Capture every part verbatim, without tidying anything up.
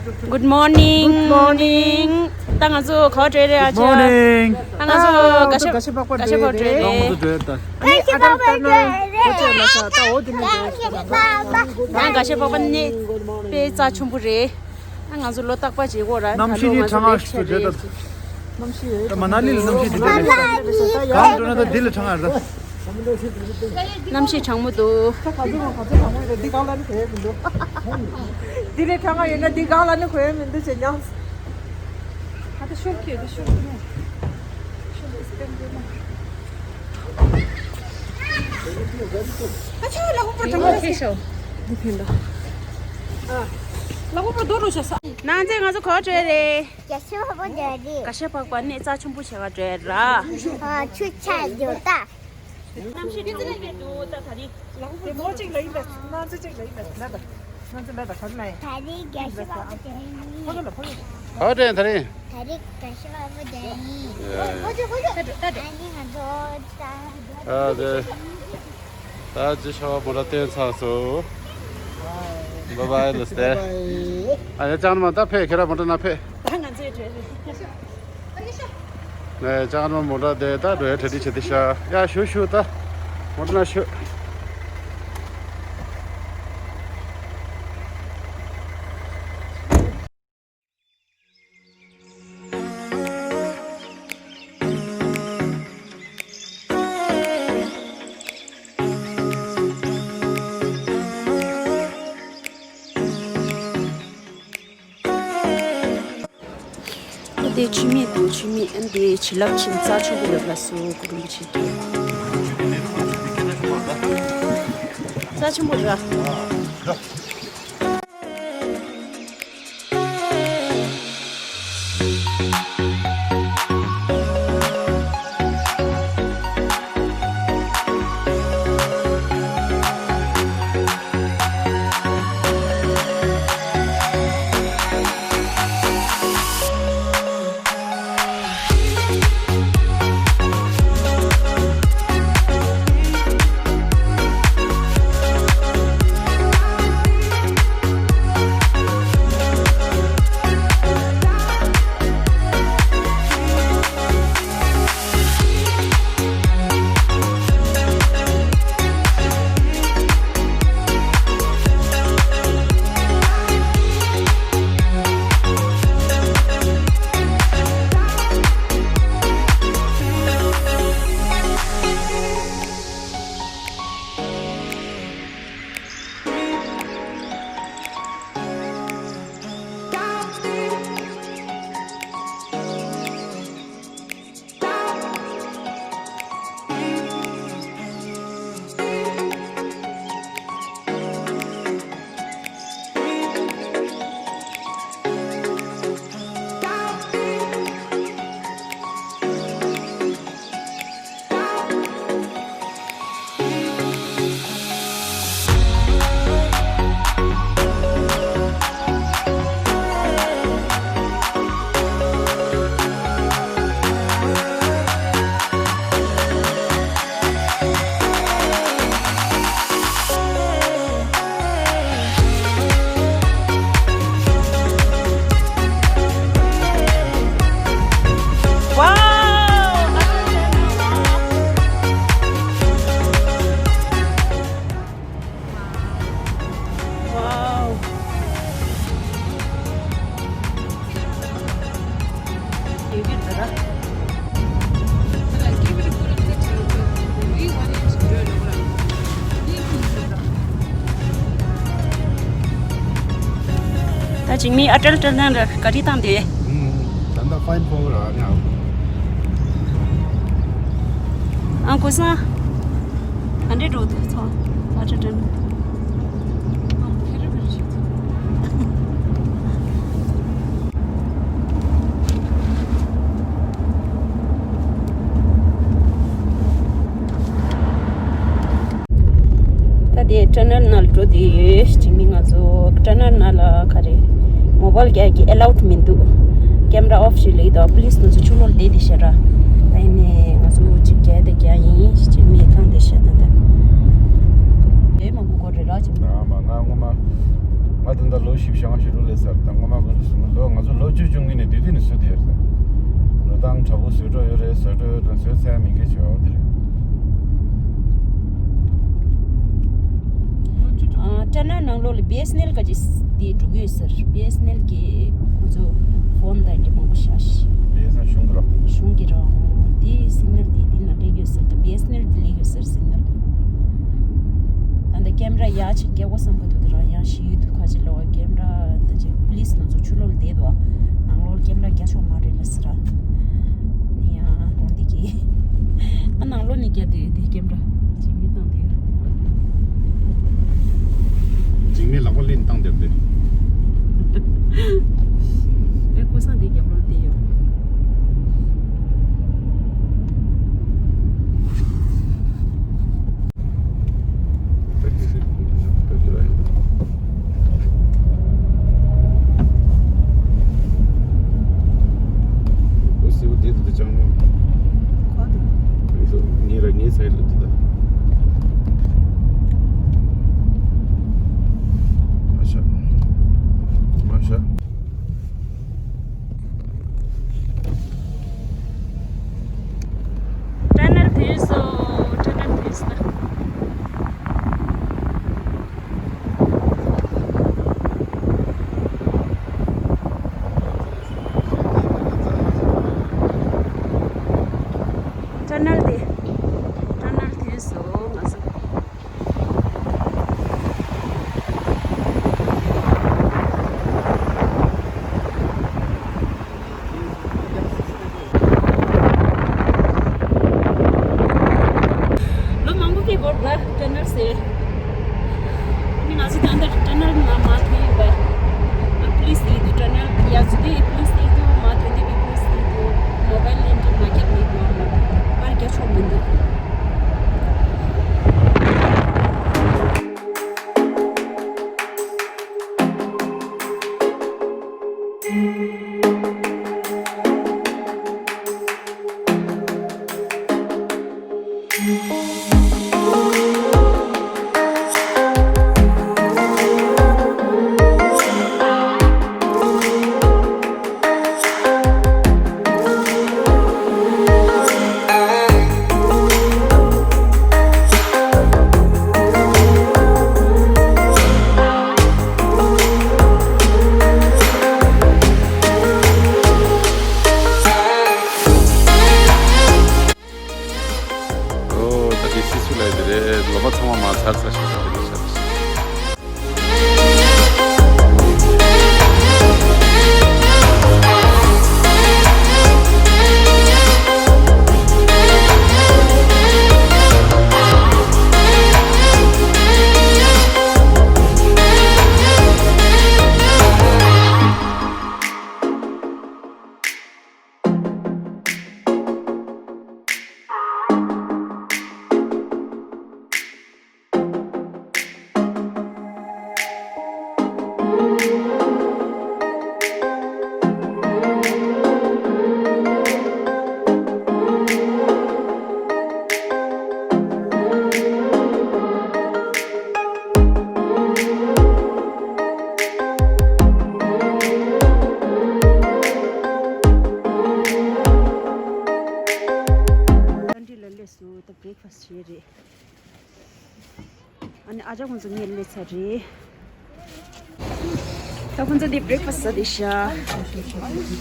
Good morning. Good morning. ད་ང་ཚོ་ག་པར་འགྲོ་རེད། ཨ་ཅག Morning. ད་ང་ཚོ་ཨ་ག་ཤ་ག་ཤ་པག་པ་ག་ཤ་པག་འགྲོ་རེད། ད་ང་ཚོ་འགྲོ་ད། ཨ་ནི་ཨ་ད་ད་ནོ་ཁོ་ཚོ་ལ་ས་ད་འོ་དེ་ནས་འགྲོ། ང་ག་ཤ་པག་པ་ནི་དཔེ་རྩ་ཆེན་པོ་རེད། ཨ་ང་ཚོ་ལོ་རྟག་པ་བྱེད་དགོས་ར། གནམ་གཤིས་ནི་གྲང་ངར་ཞིག་ཏུ་བྱེད་ད། གནམ་གཤིས་ད་མ་ན་ལི་ལ་གནམ་གཤིས་དེ་འདྲ་རེད། གང་འགྲོ་ན་ད་འདི་ལ་གྲང་ངར་རེད། གནམ་གཤིས་གྲང་མོ་འདུག་ད་ག་ཚོད་ག་ཚོད་གྲང་མོ་ཡོད་ན་འདི་གང་ལ་ནི་གོ་ཡ་མི་འདུག་འདི་ལས་གྲང་ངར་ཡོད་ན་འདི་གང་ལ་ནི་གོ་ཡ་མི་འདུག་ཅེས་ཉམས། ད་ད་ཤོག་ཁྱེར་ད་ཤོག་ཁྱེར་ནས་ཤོག་ཏུ་སྤེན་པོ་ན། ཨ་ཆོ་ལ་ཧུ་པ་གྲང་མོ་ཤེས་ཤོག་འདི་ཕན་ད། ལ་ཧུ་པ་རྡོ་རུ་ཤ་ས། ནང་ཚན་ང་ཚོ་ག་པར་འགྲོ་རེད། ག་ཤ་པག་པ་འདྲ་རེད། ག་ཤ་པག་པ་ནི་རྩ་ཆེན་པོ་ཞིག་ག་འགྲོ་ར། ཨ་ཆུ་ཆ་ཡོད་ད། གནམ་གཤིས་གྲང་མོ་འདུག་ད་ད་རེས། དེ་མོ་གཅིག་ལ་ཡིན་པས། སྣང་ཚུལ་གཅིག་ལ་ཡིན་པས་ལ་ད། སྣང་ཚུལ་ལ་ད་ག་ལ་ཡིན། ད་རེས་ག་ཤ་པག་པ་འདྲ་ཡིན། ཕ་གི་ལ་ཕ་གི། ག་པར་འགྲོ་ཡིན་ད་རེས། ད་རེས་ག་ཤ་པག་པ་འདྲ་ཡིན། ཡ་ཡ། ད་འགྲོ་ད་འགྲོ། ཨ་ནི་ང་ཚོ་ད། ད་དེ། ད་ཅི་ཤོག་མོ་ཊ་བསྟན་ཚར་སོང་། བའི་བའི་ལ་སྟེ། ཨ་ཡ་ཅང་མ་ད་ཕེབས་ཁྱེད་རང་མོ་ཊ་ནང་ཕེབས། ད་ང་ཚོའི་གྲས་རེད། ནས་ཅང་མ་མོ་ཊ་དེ་ད་འགྲོ་ཡ་གྲ་སྒྲིག་བྱེད་དེ་ཤག་ཡ་ཞུ་ཞུ་ད། མོ་ཊ་ནང་ཞུ། ཨ་དེ་ཆུ་མིག་འདུག་ཆུ་མིག་ཨ་དེ་བྱིན་རླབས་ཆེན་རྩ་ཆེན་པོ་ཡོད་པ་སུ་གུ་རུ་ཆེ་གི། རྩ་ཆེན་པོ་ར། ད་ཅིག་མི་ཨ་ཏྲལ་ཏྲལ་ནང་ལ་ག་རི་བཏང་དེ། ད་ལྟ་ཕའིན་ཕོག་ར་ཉག་ཨང་ཀོ་སང་། ག་འདྲེ་འགྲོ་འདུག་ཚོ། ཨ་ཏྲལ་ཏྲལ། ད་དེ་ཊ་ནལ་ནང་ལ་འགྲོ་དེ་ཡོད། ཅིག་མི་ང་ཚོ་ཊ་ནལ་ནང་ལ་ག་རེ་མོ་བལ་རྒྱག་གི་ཨེ་ལའུཌ་མི་འདུག་ཀེམ་ར་ཨོཕ་བྱེད་ལེ་དོ། པུ་ལིས་ང་ཚོ་ཕྱི་ལོགས་བསྡད་དེ་ཤ་ར། ད་ཡིན་ནའི་ང་ཚོ་ཅིག་རྒྱག་དེ་རྒྱག་ཡིན། ཅིག་མི་བཏང་དེ་ཤ་ད་ད། དེ་མང་པོ་གོ་རེ་ར་ཅིག་ང་མ་ང་ངོ་མ། ད་ད་ལོ་བཞི་བཅུ་ཞེ་ལྔ་ཞིག་འགྲོ་ལས་ཟེར། ད་སྔོན་མ་ཀུན་ཏུ་བཟོས་ན་ལོ་ང་ཚོ་ལོ་བཅུ་བཅུ་གཉིས་ནས་དེ་དུས་ནས་བཟོས་བསྡད་ཡོད་ཟེར། འགྲོ་སྟངས་དྲག་པོ་བཟོས་འགྲོ་ཡོད་རེད། བཟོས་འགྲོ་ཡོད་རེད། བཟོས་ཚད་མི་འགའ་ཞིག་ཡོད་དེ་རེད། ཨ། ཊ་ནལ་ནང་ལོགས་ལ་བི་ཨེས་ཨེན་ཨེལ་ག་ཅིག་དེ་འགྲོ་གི་ཡོད་ཟེར། བི་ཨེས་ཨེན་ཨེལ་གི་ཁོ་ཚོ་ཕོན་དང་དེ་མང་པོ་བཞག་ཤག་བི་ཨེས་ཨེན་ཨེལ་གཞུང་གི་རོགས། གཞུང་གི་རོགས། དེ་སིག་ནལ་དེ་དེ་ན་སླེབས་ཡོད་ཟེར། ད་བི་ཨེས་ཨེན་ཨེལ་དེ་སླེབས་ཡོད་ཟེར། སིག་ནལ། ད་ལྟ་ཀེམ་ར་ཡར་ཕྱིན་རྒྱག་དགོས་བསམ་གི་འདུག་དེ་རང་ཡང་ཞིག་ཡོད་དུས་ཁ་ཅིག་ལོག་ཀེམ་ར་ད་ཅིག་པུ་ལིས་ང་ཚོ་ཕྱི་ལོགས་ལ་བསྡད་འདུག་ནང་ལོགས་ཀེམ་ར་རྒྱག་ཆོག་མ་རེད་ལ་ཟེར། ནི་ཡང་འོང་འདི་གི་ཨ་ནང་ལོགས་ནས་རྒྱག་དུས་དེ་ཀེམ་ར་ཅིག་མི་བཏང་དུས། འཇིགས་མེད་ལག་པ་ལེན་བཏང་དེར་དེ། ཨེ་ཀོ་སང་དེ་རྒྱབ་ལོགས་དེ་ཡོད། ཊ་ནལ་ཕུལ་སོང་། ཊ་ནལ་ཕུལ་སོང་། ཊ་ནལ་དེ། ཊ་ནལ་ཕུལ་སོང་ང་ཚོ། ལོ་མང་པོ་ཕྱིན་འགོར་བ་ཊ་ནལ་ཟེར། ཨ་ནི་ང་ཚོ་ད་ལྟ་ཊ་ནལ་ནང་མར་ཐོན་ཡོད་པ། ཨ་པུ་ལིས་དེ་ཊ་ནལ་ཡར་འཛུལ་དུས་པུ་ལིས་དེ་དུས་མར་ཐོན་དུས་པུ་ལིས་དེ་དུས་མོ་བལ་ཨེན་ཊི་མ་རྒྱབ་མེད་པ་པར་རྒྱག་ཆོག་མི་འདུག་ཨོ། ད་དེ་སི་སུ་ལ་དེ་རེད། ལོ་མ་ཚང་མ་མ་ཚར་ཚར་ཞིག་ད་དེ་ལ་ཤར་ཞིག་ལ་སླེབས་སོང་། ད་བྷི་རེག་ཕ་སི་བྱས་རེད། ཨ་ནི་ཨ་ཅག་ཁོང་ཚོ་སྔོན་སླེབས་ཚར་རེད། ད་ཁོང་ཚོ་འདི་བྷི་རེག་ཕ་སི་ཟ་བསྡད་ཤག་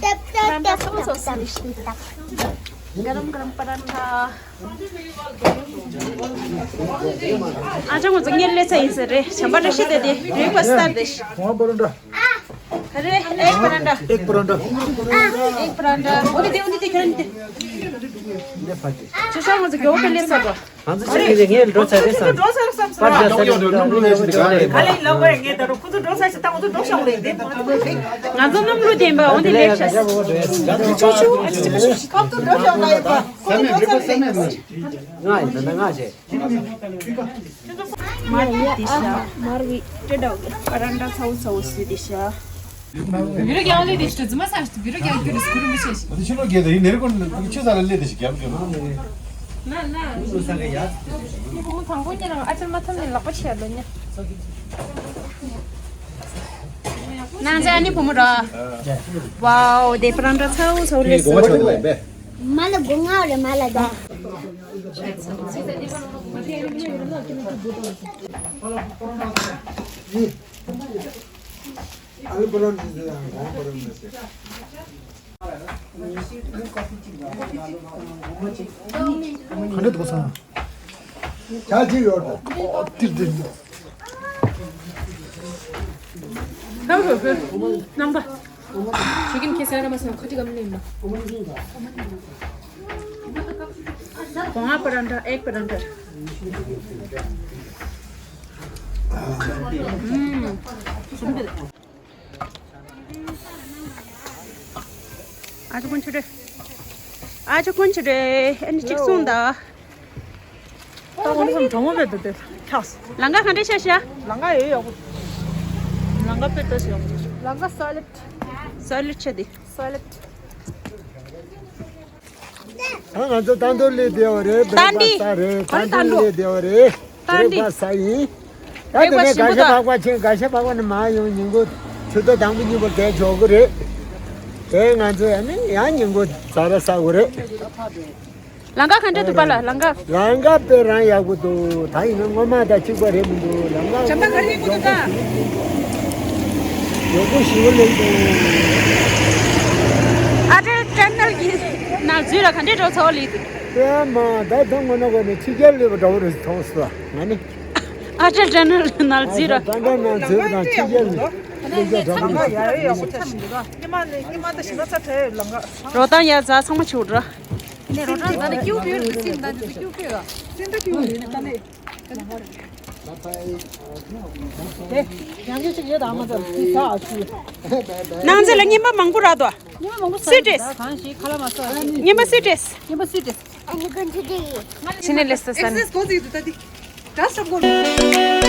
པ་རན་ཐ་སོ་སོ་ཟ་བསྡད་ཤག་ག་རམ་ག་རམ་པ་རན་ཐ། ཨ་ཅག་ཁོང་ཚོ་སྔོན་སླེབས་ཚར་ཡིན་ཟེར་རེད། བྱམས་པ་བཀྲ་ཤིས་དེ་དེ་བྷི་རེག་ཕ་སི་ཟ་བསྡད་ཤག་ག་རེ། ཨེག་པ་རན་ཐ། ཨེག་པ་རན་ཐ། ཨེག་པ་རན་ཐ། འོ་དེ་དེ་འོ་དེ་དེ་ཁྱོད་འདི། ཁྱོད་ཤར་ང་ཚོ་མགྱོགས་པོ་སླེབས་ཚར་བ། ང་ཚོ་ཅིག་གིས་ངས་འགྲོ་ཚར་རེད་བསམ། ཁོ་ཚོ་འགྲོ་ཚར་བསམ་ཟེར། པར་རྒྱག་ས་ནས་འགྲོ་འགྲོ་ལས་ཞིག་ག་རེད། ག་ལེ་ལབ་དགོས་རེད། ངས་ད་རུང་ཁོ་ཚོ་འགྲོ་ཚར་ཞིག་ད་ང་ཚོ་འགྲོ་ཤོག་ལེ་དེ། ང་ཚོ་སྣུམ་རུ་ལྡན་པ་འོ་དེ་ལེགས་ཤག་ཆུ་ཆུ་ཨ་ཅི་ཅི་ཅི། ཁོ་ཚོ་འགྲོ་ཤོག་ང་ཡོད་པ། ཁོ་ཚོ་འགྲོ་ཚར་ལེ། ང་ཡིན་ད་ང་བྱས། མར་བི་དེ་ཤ། མར་བི་ཏྲེ་ཌའོ་གི་པ་རན་ཐ་ཚ་བོ་ཚ་བོ་སུ་དེ་ཤ། བི་རོ་རྒྱག་ལེ་དེ་ཤ་ཛི་མ་ས་ཤ་བི་རོ་རྒྱག་རྒྱུ་རེ་སྐུ་རུ་མི་ཤེས་ཤ། ཨ་ནི་ཕྱི་ལོགས་རྒྱག་དེ་ཡིན་ནེ་རེ་ཀོན་ཆུ་ས་ལ་ལེ་དེ་ཤ་རྒྱབ་རྒྱབ། ན་ན། ཁོང་དང་པོ་ཉིད་རང་ཨ་ཅར་མ་ཐམ་ནས་ལག་པ་ཆེ་ལོ་ཉ། ནང་ཚན་ཨ་ནི་བུ་མོ་ར། ཝའོ་དེ་པ་རང་འདྲ་ཚ་བོ་ཚ་བོ་ལས་སོ། མ་ལ་སྒོ་ང་རེ་མ་ལ་ད། ག་འདྲ་འདུག་སང་། ཇ་ཅིག་ཡོད་དོ། ཨོ་ཏིར་ཏིར། རྣམ་པ། ཞུ་གིན་ཁེ་སང་ར་མ་སང་ཁ་ཅིག་གམ་ནེ་མ། གོང་ཨ་པ་ར་འདྲ་ཨེག་པ་ར་འདྲ། ཨ་ཅག་ཀུན་ཆུ་རེ། ཨ་ཅག་ཀུན་ཆུ་རེ། ཨ་ནི་གཅིག་གསུངས་ད། ད་ཁོང་ཚོ་གྲོང་མོ་བེད་དུ་དེ་ཁྱགས། ལང་ཀ་ག་འདྲ་ཤ་ཤ། ལང་ཀ་ཡོད་ཡོག་པོ། ལང་ཀ་བེད་དུ་ཡོག་པོ། ལང་ཀ་སོ་ལིད། སོ་ལིད་ཆ་དེ། སོ་ལིད། ང་ཚོ་ཏན་ཏོ་ལས་བདེ་བ་རེད། ཏན་ཏི། ས་རེད། ཏན་ཏོ་ལས་བདེ་བ་རེད། ཏན་ཏི། རེད་པ་ས་ཡིན། ད་དེ་ནས་དགའ་ཤ་བག་པ་ཆེན་དགའ་ཤ་བག་པ་ནས་མ་ཡོང་ཉིན་གུང་ཆུ་ཚོད་དང་པོ་གཉིས་པ་བསྡད་འཇོག་གི་རེད། དེ་ང་ཚོ་ཡང་ནི་ཡང་ཉིན་གུང་ཟ་ར་ཟ་དགོས་རེད། ལང་ཀ་ག་འདྲ་འདུག་པ་ལ་ལང་ཀ། ལང་ཀ་དཔེ་རང་ཡག་པོ་འདུག་ད་ཡིན་ན་སྔོན་མ་དང་གཅིག་པ་རེད་མི་འདུག་ལང་ཀ་བྱམས་པ་ག་རེ་ཡིན་གོ་འདུག་ད། ཡག་པོ་ཞེ་པོ་སླེབས་འདུག་ཨ་ཏྲེ་ཀྲན་ནལ་གྱི་ནང་འཛུལ་ལ་ག་འདྲའི་འགྲོ་ཚོགས་ལི་འདུག་དཔེ་མ་ད་དོན་ངོ་ན་གོ་ནས་ཕྱི་རྒྱལ་སླེབས་པ་འདྲ་བོ་རེད་མཐོང་སོང་ང་ནི། ཨ་ཏྲེ་ཀྲན་ནལ་ནང་འཛུལ་ར། ཀྲན་ནལ་ནང་འཛུལ་དང་ཕྱི་རྒྱལ་སླེབས་པ་འདྲ་བོ་རེད་མཐོང་སོང་། ཉི་མ་ནས་ཉི་མ་ད་ཞིང་ཁ་ཚ་ཁྲལ་ལང་ཀ། རོ་ཏང་ཡ་རྫ་ཚང་མ་ཆུ་ར། ནས་རོ་ཏང་ད་ནི་ཀྱུ་པིར་སིན་ད་ནི་ཀྱུ་པིར། སིན་ད་ཀྱུ་ཡོད་ནི་ད་ནི། དེ་ཡང་ཀྱུ་ཅིག་ཡོད་དང་མ་ཚར་དེ་ས་ཨ་ཆུ། ནང་ཚེ་ལ་ཉི་མ་མང་པོ་ར་དོ། ཉི་མ་མང་པོ་སི་ཏྲེས། གང་ཞིག་ཁ་ལ་མ་སོ། ཉི་མ་སི་ཏྲེས། ཉི་མ་སི་ཏྲེས། ཕྱི་ནས་ལས་ས་ས་ནས། ཨེག་སེས་གོ་ཚིག་དུ་ད་དི། ད་སྲབ་གོ།